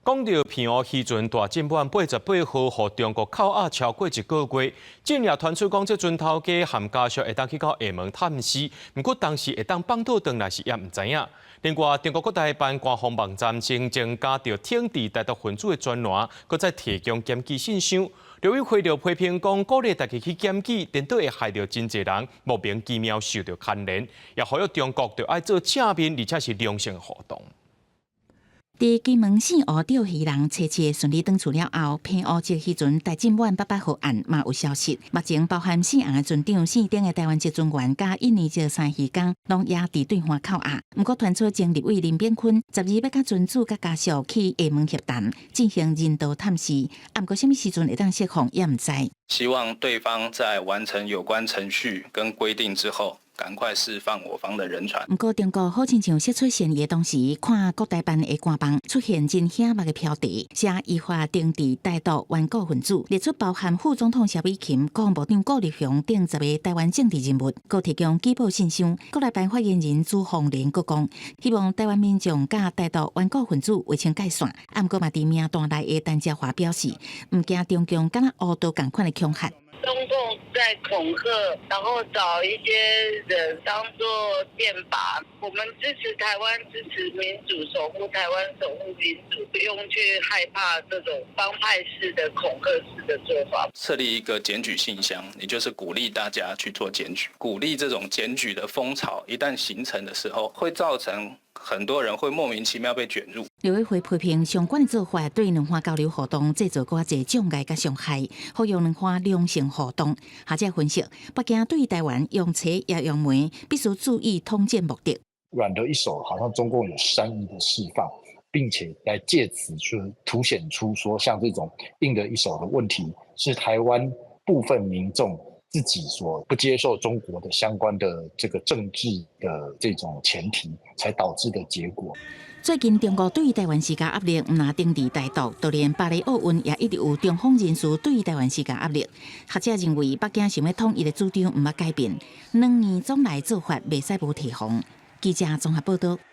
講到澎湖漁船大進滿88號，予中國扣押超過一個月，近日傳出講這船頭家含家屬會當去到廈門探視，毋過當時會當放倒轉來是猶毋知影。另外，中國國台辦官方網站先增加著挺支台獨分子的專欄，閣再提供檢舉信箱。陸委會就批評講，鼓勵大家去檢舉，顛倒會害著真濟人莫名其妙受著牽連，也呼籲中國著愛做正面，而且是良性互動。佇金門四湖釣魚人初七順利轉厝了後，澎湖籍漁船大進滿88號案嘛有消息。目前包含四紅的船長、四頂的台灣籍船員佮印尼籍三漁工，攏猶佇對岸扣押。毋過傳出前立委林炳坤12欲佮船主佮家屬去廈門協談，進行人道探視。啊，毋過啥物時陣會當釋放，猶毋知。希望對方在完成有關程序跟規定之後，趕快釋放我方的人船。毋過中國好親像釋出善意的同時，看國台辦的官網出現真顯目的標題，寫依法懲治台獨頑固分子，列出包含副總統蕭美琴、國防部長顧立雄等10個台灣政治人物，閣提供舉報信箱。國台辦發言人朱鳳蓮閣講，希望台灣民眾佮台獨頑固分子劃清界線。啊，毋過嘛佇名單內的陳椒華表示，毋驚中共敢若烏道仝款的恐嚇。中共在恐嚇，然後找一些人當做箭靶。我們支持台灣，支持民主，守護台灣，守護民主，不用去害怕這種幫派式的恐嚇式的做法。設立一個檢舉信箱，你就是鼓勵大家去做檢舉，鼓勵這種檢舉的風潮一旦形成的時候，會造成很多人會莫名其妙被捲入。陸委會批評相關的做法對兩岸交流互動製造閣濟障礙佮傷害，呼籲兩岸良性互動。學者分析，北京對台灣用揣也用媒，必須注意統戰目的。軟的一手，好像中共有善意的釋放，並且來借此去凸顯出說，像這種硬的一手的問題，是台灣部分民眾自己所不接受中國的相關的這個政治的這種前提，才導致的結果。最近中國對台灣施加壓力，毋但懲治台獨，就連巴黎奧運也一直有中方人士對台灣施加壓力。學者認為，北京想欲統一的主張毋捌改變，兩年總來做法袂使無提防。記者綜合報道。